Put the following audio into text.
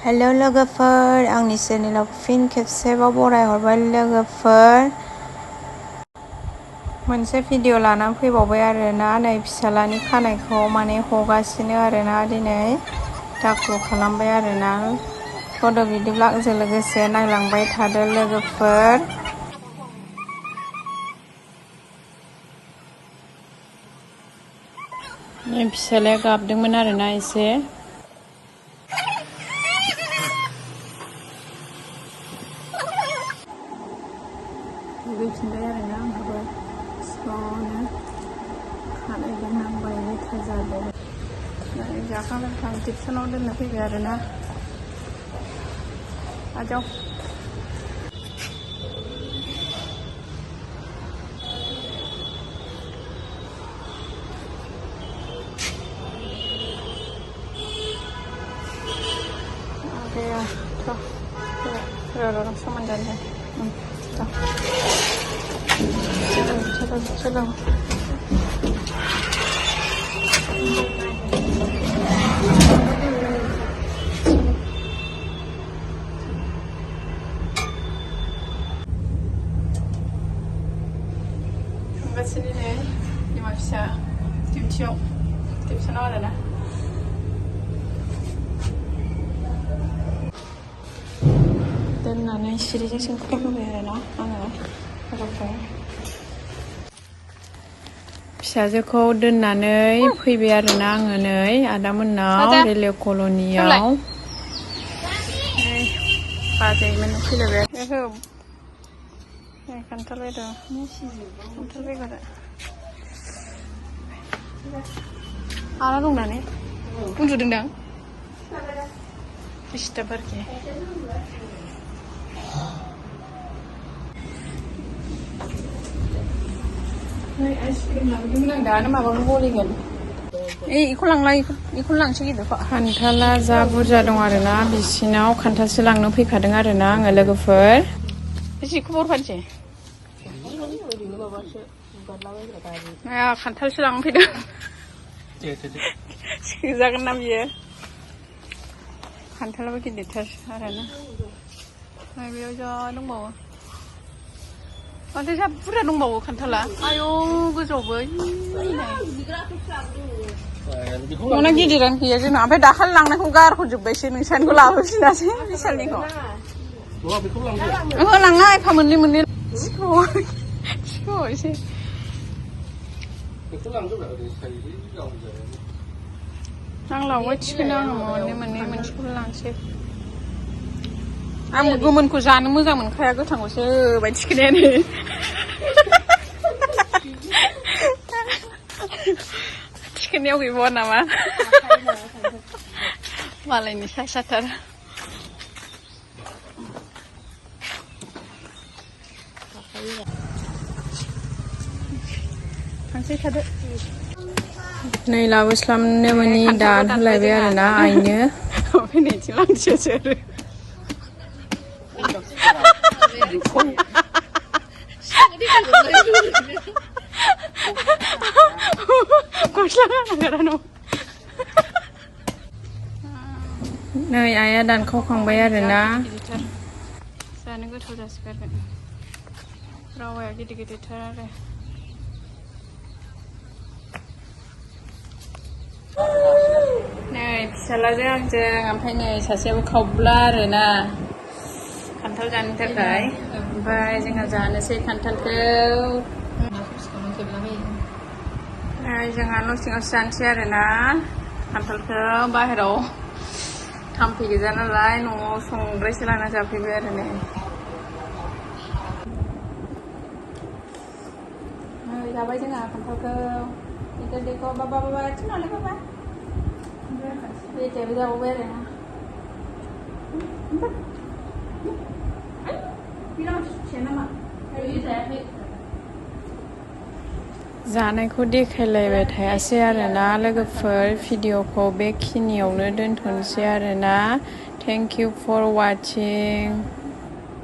हेल' लोगोफोर आंनि चेनेलाव फिन खेबसेबाव बरायहरबाय लोगोफोर मोनसे भिडिअ लानानै फैबावबाय आरोना नै फिसालानि खानायखौ माने हगासिनो आरोना दिनै दाखु खालामबाय आरोना फट' बिदिब्ला आंजों लोगोसे नायलांबाय थादो लोगोफोर नै फिसालाया गाबदोंमोन आरोना एसे दुगैफिनबाय आरोना आंहाबो स्र'नो खानायजों नांबाय थाजादों जाखां लोंखां टिउसनाव दोननो फैबाय आरोना आजाव र' समान जादों चलो थांगासिनो नै बिमा फिसा टिउसनाव आरोना दोननानै सिरिजों सोंख्रबहोबाय आरोना आङो गथ'खौ फिसाजोखौ दोननानै फैबाय आरोना आङो नै आदामोननाव रेलवे कल'नियाव बाजैमोन फैलायबाय खान्थाल बेदर खान्थाल बेगर आना दंना ने उन्दुदोंदां डिस्टार्ब आरोखि आइसक्रिम लाबोदोंमोन आं दानो माबाखौ गलिगोन बेखौ लांला बेखौ लांसै गिदिरखौ खान्थाला जा बुरजा दं आरोना बिसिनाव खान्थालसो लांनो फैखादों आरोना आङो लोगोफोर जिखौ बरफानोसै खान्थालसो लांनो फैदों सोजागोन ना बियो खान्थालाबो गिदिरथार आरोना बेयाव जा दंबावो माथो जा बुरजा दंबावो खान्थाला आयौ गोजौआवबो माने गिदिरानो गैया जोंना ओमफ्राय दाखालि लांनायखौ गारहरजोब्बायसो नोंसानिखौ लाबोफिनासै बिशालनिखौ ओहो लाङा एफा मोननै एसे आं लावबाय थिखोनो आङो मोननै मोनसेखौल लांसै आंबो गोमोनखौ जानो मोजां मोनखाया गोथांखौसो बायदि थिखोनायानो थिखोनायाव गैबावा नामा मालायनि साथार थांसै थादो नै लाबोस्लाबनो मोनि दान होलायबाय आरोना आइनो फैनायथिं लांसै नै आइया दानखावखांबाय आरोना जानो गोथाव जासिगोन रावाया गिदिरथार आरो नै फिसालाजों आंजों ओमफ्राय नै सासेयाबो खावब्ला आरोना खान्थाल जानो थाखाय ओमफ्राय जोंहा जानोसै खान्थालखौ जोंहा न' सिङावसो जानोसै आरोना खान्थालखौ बाहेराव थाम्फै गोजा नालाय न'आव संग्रायसो लाना जाफैबाय आरो नै जाबाय जोंहा खान्थालखौ देखो बाबा थिनालै बाबा बेटायाबो जाबावबाय आरोना जानायखौ देखायलायबाय थायासै आरोना लोगोफोर भिडिअखौ बेखिनियावनो दोनथ'नोसै आरोना थेंक इउ फर वाचिं